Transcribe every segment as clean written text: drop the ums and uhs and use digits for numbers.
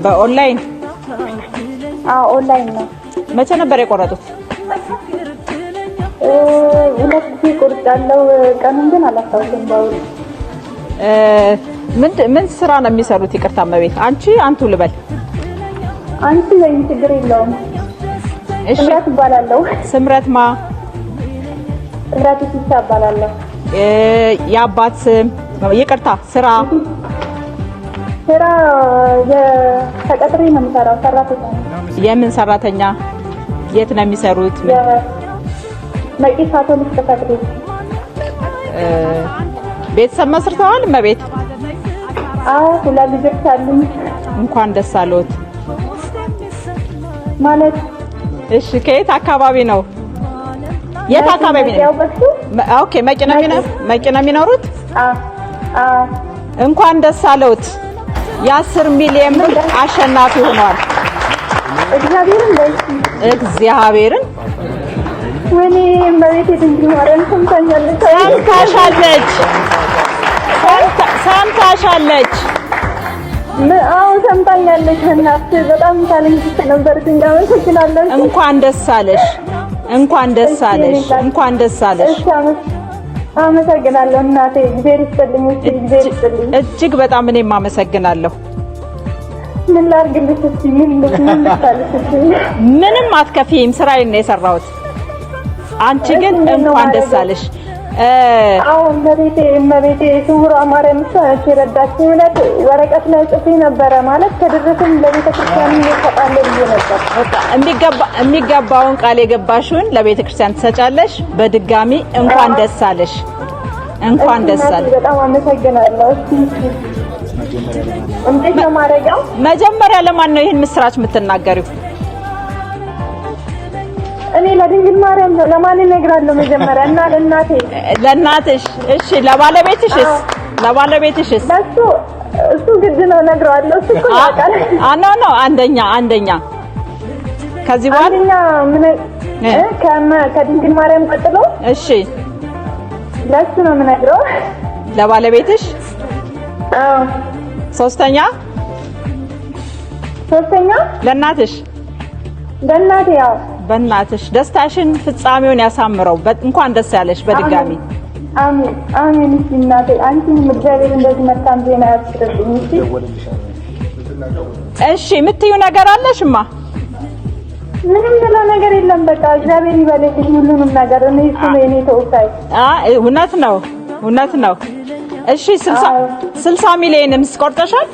በኦንላይን? አዎ፣ ኦንላይን ነው። መቼ ነበር የቆረጡት? ሁለት ጊዜ ቆርጫለሁ። ቀኑን ግን አላስታውስም። በውል። ምን ስራ ነው የሚሰሩት? ይቅርታ እመቤት፣ አንቺ አንቱ ልበል? አንቺ በይኝ፣ ችግር የለውም። እሺ። ስምረት እባላለሁ። ስምረት ማ? ስምረት ሲሳ እባላለሁ። የአባት ስም፣ ይቅርታ፣ ስራ? ስራ ተቀጥሬ ነው የምሰራው። ሰራተኛ ነኝ። የምን ሰራተኛ? የት ነው የሚሰሩት? የመቂ ካቶሊክ ጽሕፈት ቤት። ቤተሰብ መስርተዋል እመቤት? አዎ፣ ሁለት ልጆች አሉኝ። እንኳን ደስ አለዎት። ማለት እሺ፣ ከየት አካባቢ ነው? የት አካባቢ ነው? ያውቀሱ። Okay፣ መቂ ነው መቂ ነው የሚኖሩት? አዎ አዎ። እንኳን ደስ አለዎት። የ10 ሚሊዮን ብር አሸናፊ ሆነዋል። እግዚአብሔርን በይ። እግዚአብሔርን። ወይኔ እመቤቴ ድንግል ማርያም ሰምታኛለች። ሰምታሻለች፣ ሰምታሻለች። አዎ፣ ሰምታኛለች። በእናትህ በጣም challenge ነበርኩኝ። አመሰግናለሁ። እንኳን ደስ አለሽ፣ እንኳን ደስ አለሽ፣ እንኳን ደስ አለሽ። እሺ፣ አመሰግናለሁ እናቴ። እግዚአብሔር ይስጥልኝ። እሺ፣ እግዚአብሔር ይስጥልኝ። እጅግ በጣም እኔም አመሰግናለሁ። ምን ላድርግልሽ? እስኪ ምን ልታልሽ? እስኪ ምንም አትከፊም፣ ስራዬን ነው የሰራሁት። አንቺ ግን እሺ፣ እንዴት ነው እንኳን ደስ ማድረገው? አለሽ። አዎ፣ እመቤቴ እመቤቴ ስውሯ ማርያም እሷ ነች የረዳችኝ። እውነት ወረቀት ላይ ጽፌ ነበረ፣ ማለት ከደረሰኝ ለቤተ ክርስቲያን እሰጣለሁ ብዬ ነበር። በቃ የሚገባውን ቃል የገባሽውን ለቤተ ክርስቲያን ትሰጫለሽ። በድጋሚ እንኳን ደስ አለሽ፣ እንኳን እሺ ደስ እናቴ፣ አለሽ። በጣም አመሰግናለሁ። እሺ፣ እንዴት ነው ማድረጊያው? መጀመሪያ ለማን ነው ይህን ምስራች የምትናገሪው? እኔ ለድንግል ማርያም ነው። ለማን እነግራለሁ? መጀመሪያ እና ለእናቴ። ለእናትሽ። እሺ፣ ለባለቤትሽስ? ለባለቤትሽስ? ለእሱ እሱ ግድ ነው፣ እነግረዋለሁ። እሱ እኮ ያውቃል። No, no፣ አንደኛ አንደኛ ከዚህ በኋላ አንደኛ ምን ከድንግል ማርያም ቀጥሎ ለእሱ ነው የምነግረው። ለባለቤትሽ። አዎ። ሶስተኛ? ሶስተኛ ለእናትሽ። ለእናቴ፣ ያው። በእናትሽ ደስታሽን ፍጻሜውን ያሳምረው። እንኳን ደስ ያለሽ በድጋሚ። አሜን አሜን። እሺ እናቴ፣ አንቺንም እግዚአብሔር እንደዚህ መልካም ዜና ያስጥልኝ። እሺ። እሺ፣ የምትዩ ነገር አለሽማ? ምንም ብለው ነገር የለም። በቃ እግዚአብሔር ይበልልኝ ሁሉንም ነገር። እኔ እሱ ነው የኔ ተወካይ። እውነት ነው፣ እውነት ነው። እሺ፣ 60 ሚሊዮንስ ቆርጠሻል?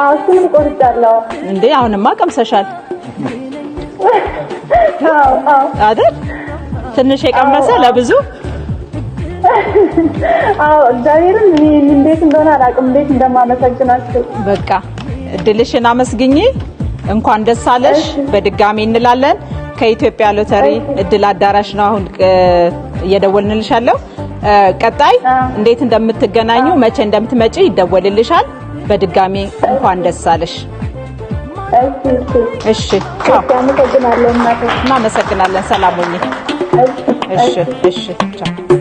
አዎ፣ እሱንም ቆርጫለሁ። እንዴ፣ አሁንማ ቀምሰሻል። አዎ። አይደል? ትንሽ የቀመሰ ለብዙ። አዎ፣ እግዚአብሔርን እኔ እንዴት እንደሆነ አላውቅም፣ እንዴት እንደማመሰግናችሁ። በቃ እድልሽን አመስግኚ። እንኳን ደስ አለሽ በድጋሚ እንላለን። ከኢትዮጵያ ሎተሪ እድል አዳራሽ ነው አሁን እየደወልንልሽ ያለው። ቀጣይ እንዴት እንደምትገናኙ፣ መቼ እንደምትመጪ ይደወልልሻል። በድጋሚ እንኳን ደስ አለሽ። እሺ። እሺ፣ ቻው። እሺ፣ አመሰግናለሁ እናቴ። እናመሰግናለን። ሰላም ሁኚ። እሺ፣ ቻው።